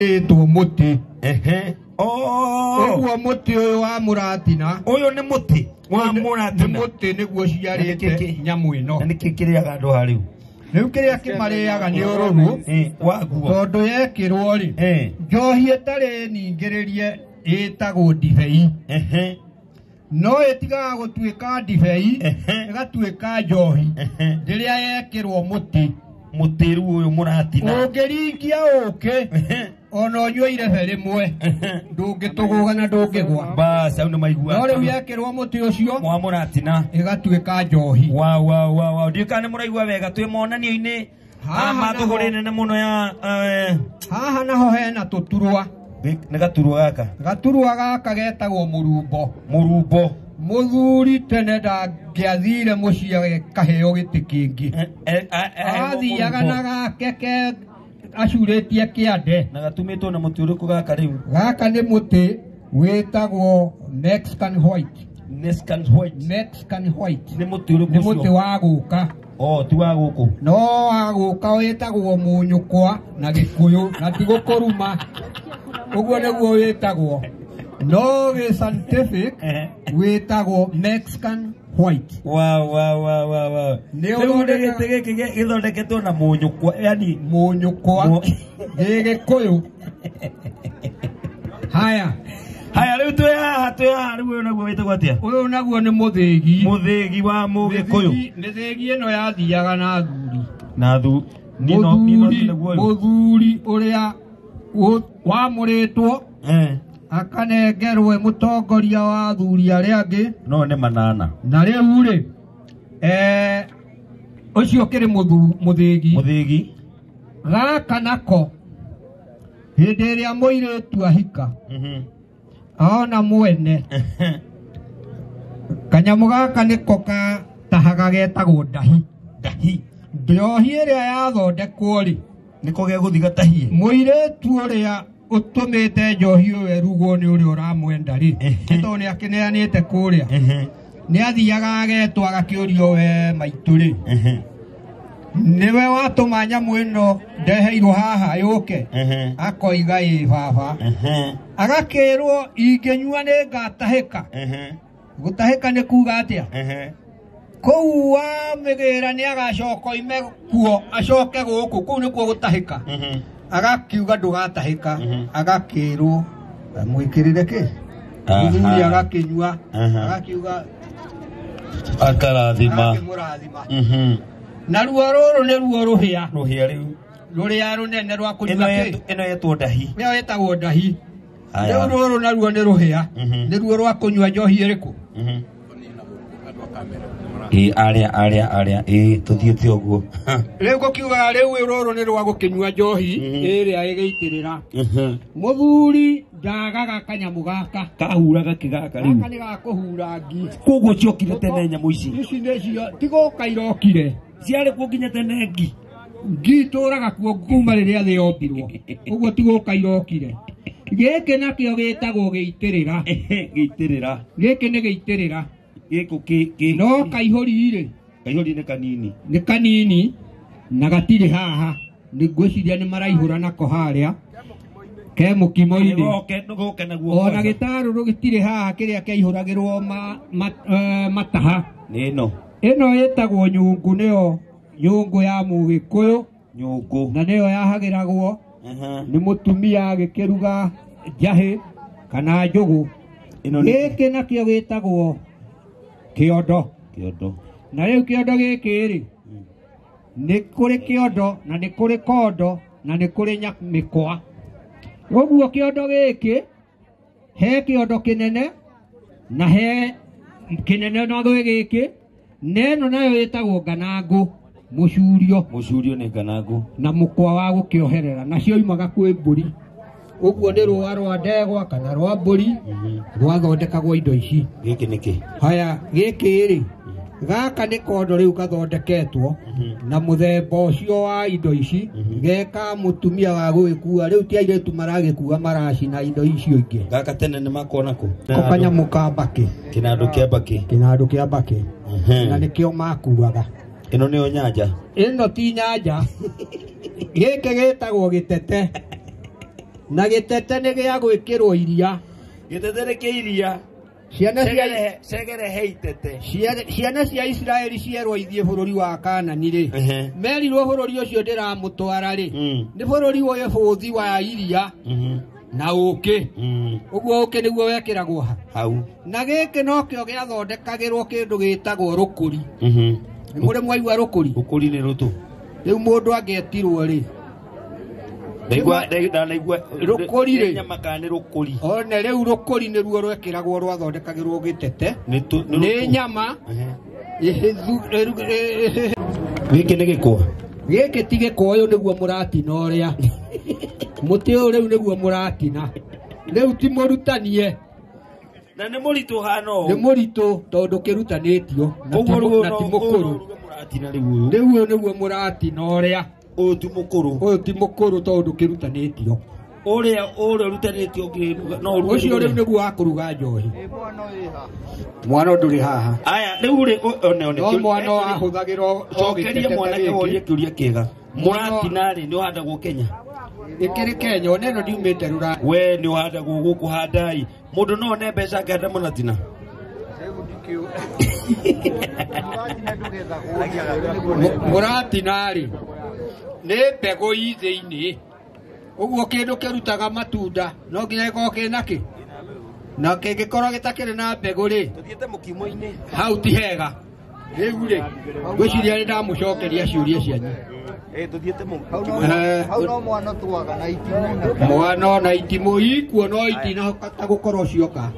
Ĩtwo mũtĩ. Ehe. Oh. Ũguo mũtĩ ũyũ wa mũratina. Ũyũ nĩ mũtĩ wa Nĩ mũratina. mũtĩ nĩguo ciarĩte Na nĩkĩ- nyamũ ĩno. Na nĩkĩ kĩrĩaga andũ haha rĩu? Rĩu kĩrĩa kĩmarĩaga nĩ ũrũrũ. Waguo. Tondũ yekĩrwo rĩ, njohi ĩtarĩ ningĩrĩrie ĩtagwo ndibei. Ehe. No ĩtigaga gũtuĩka ndibei, ĩgatuĩka njohi rĩrĩa yekĩrwo mũtĩ. Mũtĩ rĩu ũyũ mũratina. Ũngĩringia ũkĩ ona ũnyue irebe rĩmwe, ndũngĩtũgũga na ndũngĩgwa. Bas, hau nĩ maigua. No rĩu yekĩrwo mũtĩ ũcio wa mũratina ĩgatuĩka njohi. Wa wa wa wa. Ndiũĩ kana nĩ mũraigua wega, twĩ monanio-inĩ Haha ma naho- thũgũrĩ nene mũno ya, Haha naho hena tũturwa. Nĩ gaturwa gaka. Gaturwa gaka getagwo mũrumbo. Mũrumbo. Mũthuri tene ndangĩathire mũciĩ agĩkaheo gĩtĩ kĩngĩ. Athiaga na gake ke acurĩtie kĩande. Na gatumĩtwo na mũtĩ ũrĩkũ gaka rĩu? Gaka nĩ mũtĩ wĩtagwo Mexican white. Mexican white. Mexican white. Nĩ mũtĩ ũrĩkũ Nĩ mũtĩ ũcio? wa gũka. Oh, ti wa gũkũ. No wa gũka wĩtagwo mũnyũkwa na Gĩkũyũ na ti gũkũruma. Ũguo nĩguo wĩtagwo. No gĩ scientific wĩtagwo Mexican white. Wa wa wa wa wa. Nĩ Rĩu ũthondekaga- gĩtĩ gĩkĩ gĩthondeketwo na mũnyũkwa, yani mũnyũkwa gĩ Gĩkũyũ. Haya. Haya, rĩu twĩ haha, twĩ haha, rĩu ũyũ naguo wĩtagwo atĩa? Ũyũ naguo nĩ mũthĩgi. Mũthĩgi wa Mũgĩkũyũ. Mĩthĩgi ĩno yathiaga na athuri. Na nino, nino naguo ũyũ. Mũthuri ũrĩa wamũrĩtwo akanengerwo mũtongoria wa athuri arĩa angĩ. No nĩ manana. Na rĩu rĩ, ũcio ũkĩrĩ mũthĩgi. Mũthĩgi. Gaka nako hĩndĩ ĩrĩa mũirĩtu ahika, ona mwene, kanyamũ gaka nĩko gatahaga getagwo ndahi. Ndahi. Njohi ĩrĩa yathondekwo rĩ, nĩko gegũthiĩ gatahie. Mũirĩtu ũrĩa ũtũmĩte njohi ĩyo ĩrugwo nĩ ũrĩa ũramwenda rĩ, nĩ tondũ nĩ akĩneanĩte kũrĩa, nĩ athiaga agetwo agakĩũrio, we maitũ rĩ, nĩwe watũma nyamũ ĩno ndeheirwo haha yũke? Akoiga ĩ baba. Agakĩrwo ingĩnyua nĩ ngatahĩka. Gũtahĩka nĩ kuga atĩa? Kũu wa mĩgĩra nĩ agacoka oime kuo acoke gũkũ, kũu nĩkuo gũtahĩka. Agakiuga ndũgatahĩka, agakĩrwo mwĩkĩrĩre kĩ? Mũthuri agakĩnyua, agakiuga Akarathima. Agakĩmũrathima. Na ruo rũrũ nĩ ruo rũhĩa. Rũhĩa rĩu. Rũrĩa rũnene rwa kũnyua Ĩno kĩ? ĩno yetwo ndahi. Ĩyo ĩtagwo ndahi. Haya. Rĩu rũrũ naruo nĩ rũhĩa. Nĩ ruo rwa kũnyua njohi ĩrĩkũ? Ĩ, arĩa, arĩa, arĩa, ĩ, tũthiĩte ũguo. Rĩu ngũkiugaga rĩu rũrũ nĩ rwa gũkĩnyua njohi ĩrĩa ĩgĩitĩrĩra. Mũthuri ndagaga kanyamũ gaka. Kahuraga kĩgaka rĩu. Gaka nĩ ga kũhura ngi. Koguo ciokire tene nyamũ ici. Ici nĩcio, ti gũka irokire. Ciarĩ kuo nginya tene ngi. Ngi itũraga kuo kuma rĩrĩa thĩ yombirwo. Ũguo ti gũka irokire. Gĩkĩ nakĩo gĩtagwo gĩitĩrĩra. Gĩitĩrĩra. Gĩkĩ nĩ gĩitĩrĩra. Gĩkũ kĩ, kĩ. No kaihũri rĩ. Kaihũri nĩ kanini. Nĩ kanini na gatirĩ haha. Nĩ ngwĩciria nĩ maraihũra nako harĩa. Ke mũkimo-inĩ. Nĩgoke, nĩgoke naguo Ona kwanza. gĩtarũrũ gĩtirĩ haha kĩrĩa kĩaihũragĩrwo mataha. Nĩ ĩno. Ĩno ĩtagwo nyũngũ, nĩyo nyũngũ ya Mũgĩkũyũ. Nyũngũ. Na nĩyo yahagĩragwo nĩ mũtumia agĩkĩruga njahĩ kana njũgũ. Ĩno nĩ Gĩkĩ nakĩo gĩtagwo kĩondo. Kĩondo. Na rĩu kĩondo gĩkĩ rĩ, nĩ kũrĩ kĩondo na nĩ kũrĩ kondo na nĩ kũrĩ mĩkwa. Ũguo kĩondo gĩkĩ, he kĩondo kĩnene na he kĩnene na gwĩ gĩkĩ, na ĩno nayo ĩtagwo nganangũ, mũcurio. Mũcurio nĩ nganangũ. Na mũkwa wa gũkĩoherera, nacio imaga kwĩ mbũri. Ũguo nĩ rũa rwa ndegwa kana rwa mbũri rwathondekagwo indo ici. Gĩkĩ nĩ kĩ? Haya, gĩkĩ rĩ, gaka nĩ kondo rĩu gathondeketwo na mũthemba ũcio wa indo ici, geka mũtumia wa gũgĩkua. Rĩu ti airĩtu maragĩkua, maracina indo icio ingĩ. Gaka tene nĩ makona kũ? Ko kanyamũ ka mbakĩ. Kĩnandũ kĩa mbakĩ. Kĩnandũ kĩa mbakĩ. Na nĩkĩo makuaga. Ĩno nĩyo nyanja? Ĩno ti nyanja. Gĩkĩ gĩtagwo gĩtete. Na gĩtete nĩ gĩa gwĩkĩrwo iria. Gĩtete nĩ kĩa iria. Ciana cia Cegere he itete. Ciana cia Isiraeli cierwo ithiĩ bũrũri wa Kanani rĩ, merirwo bũrũri ũcio ndĩramũtwara rĩ, nĩ bũrũri wĩ bũthi wa iria na ũkĩ. Ũguo ũkĩ nĩguo wekĩragwo ha hau. Na gĩkĩ nokĩo gĩathondekagĩrwo kĩndũ gĩtagwo rũkũri. Nĩ mũrĩ mwaigua rũkũri? Rũkũri nĩ rũtũ. Rĩu mũndũ angĩetirwo rĩ, Ndaigua Rũkũri rĩ. Nyama kana nĩ rũkũri. One rĩu rũkũri nĩruo rwekĩragwo rwathondekagĩrwo gĩtete. Nĩ Nĩ nyama Gĩkĩ nĩ gĩkwa. Gĩkĩ ti gĩkwa, ũyũ nĩguo mũratina ũrĩa. Mũtĩ ũyũ rĩu nĩguo mũratina. Rĩu ti mũrutanie. Na nĩ mũritũ hana ũũ. Nĩ mũritũ tondũ kĩrutanĩtio na ti mũkũrũ. Mũratina rĩu ũyũ. Rĩu ũyũ nĩguo mũratina ũrĩa. Ũyũ ti mũkũrũ. Ũyũ ti mũkũrũ tondũ kĩrutanĩtio. Ũrĩa ũrutanĩtio ũngĩruga no ũruge. Ũcio rĩu nĩguo wa kũruga njohi. Mwana ndũrĩ haha. Aya rĩu rĩ one one. No mwana ahũthagĩrwo Cokeria mwanake worie kĩũria kĩega. Mũratina rĩ nĩ ũhandagwo Kenya? Ĩkĩrĩ Kenya, one ĩno ndiumĩte rũraya. We nĩ ũhandagwo gũkũ handai. Mũndũ no one mbeca angĩhanda mũratina. Mũratina rĩ nĩ mbegũ i thĩinĩ. Ũguo kĩndũ kĩrutaga matunda no nginya gĩkorwo kĩna kĩ? Na kĩngĩkorwo gĩtakĩrĩ na mbegũ rĩ, Tũthiĩte mũkimo-inĩ. hau ti hega. Rĩu rĩ, ngwĩciria nĩ ndamũcokeria ciũria cianyu. Tũthiĩte mũkimo-inĩ. Hau no mwana tuaga na itimũ. Mwana ona itimũ ikuo no itinahota gũkorwo cioka.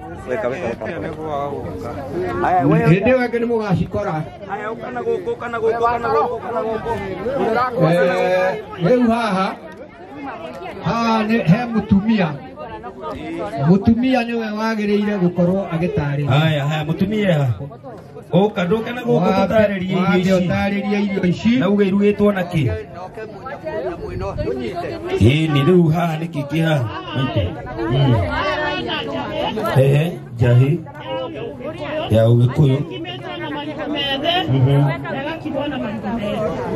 Hĩndĩ ĩyo ĩngĩ nĩ mũgacikora. Aya ũka na gũkũ, ũka na gũkũ, ũka na gũkũ, ũka na gũkũ. Rĩu haha haha nĩ he mũtumia. Mũtumia nĩwe wagĩrĩire gũkorwo agĩtarĩria. Haya, haya, mũtumia. Ũka ndũke na gũkũ tũtarĩrie irio ici. Ũtarĩrie irio ici. Na uge irugĩtwo na kĩ? Ĩĩ, rĩu haha nĩ kĩ kĩ haha? Maitũ. Ehe, njahĩ ya Ũgĩkũyũ.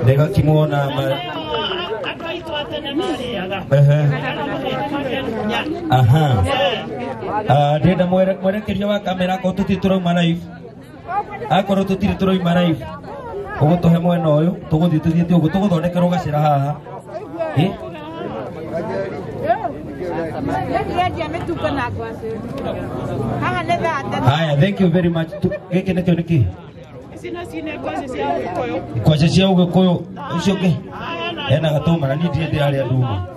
Ndĩgakimwo na Ehe. Aha. Ndĩrenda mwerekeria wa kamera akorwo tũtirĩ tũrauma live. Akorwo tũtirĩ tũrauma live. Ũgũtũhe mwena ũyũ, tũgũthiĩ tũthiĩte ũguo, tũgũthondekerwo gacĩra haha. Haya, thank you very much. Gĩkĩ nĩkĩo nĩ kĩ? Ngwacĩ cia Ũgĩkũyũ. Ũcio ũngĩ hena gatũma na niĩ ndirĩ ndĩrarĩa ndũma.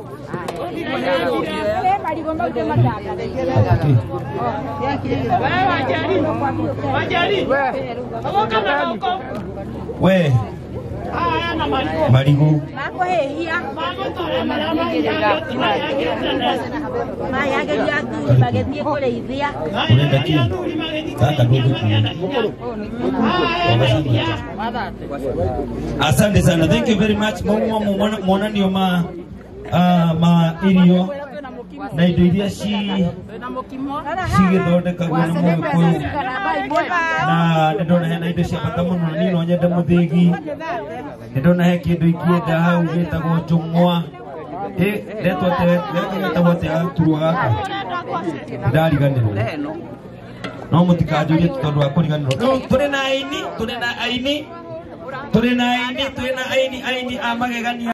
We marigũ ũrenda kĩ? Gaka ndũngĩkua. Asante sana, thank you very much. Mau monanio ma ma irio na indo iria cigĩthondekagwo nĩ Mũgĩkũyũ. Na nĩ ndona hena indo cia bata mũno, na niĩ no nyende mũthĩgi. Nĩ ndona he kĩndũ ingĩenda hau gĩtagwo njũng'wa. Ndetwo atĩa, gĩtagwo atĩa gaturwa gaka? Ndariganĩrwo. No mũtikanjũrie tondũ wa kũriganĩrwo. Rĩu tũrĩ na aini, tũrĩ na aini, tũrĩ na aini, tũrĩ na aini, aini a magegania.